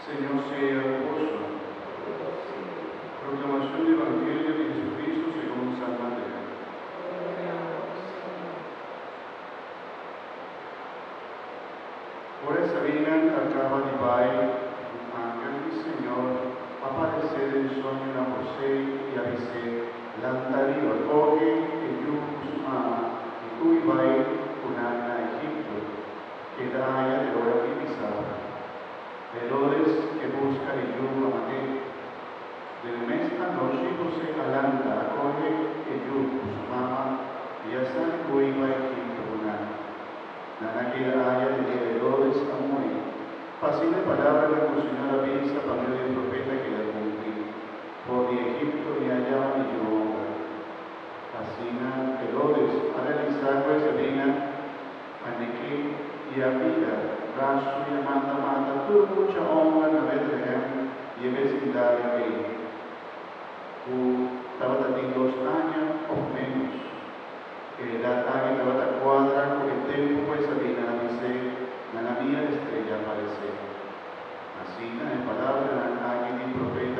Señor sea ku boso. Proklamashon di Evangelio di Jesucristo segun San Mateo. Ora e sabinan a kaba di bai, un angel di Señor a paresé den soño na José i a bis'é, Lanta riba, kohe e yu ku su mama i hui bai ku nan na Egipto. Keda aya te ora mi bisa bo. Herodes ke buska e yu pa mat'é. Den e mes anochi José a lanta, a kohe e yu ku su mama i a sali hui pa Egipto ku nan. Nan a keda aya te dia Herodes a muri, pa asina e palabranan ku Señor a bisa pa medio di e profeta keda kumplí, For di Egipto mi a yama mi yu homber. Asina Herodes a realisá ku e sabina a nek'é i a bira rasu i a manda mata tur mucha homber na Betlehem i e besindario ei, ku tabata tin dos aña òf ménos. E edat aki tabata kuadra ku e tempu ku e sabina a bis'é nan a mira e streya aparesé. Asina e palabranan aki di profeta.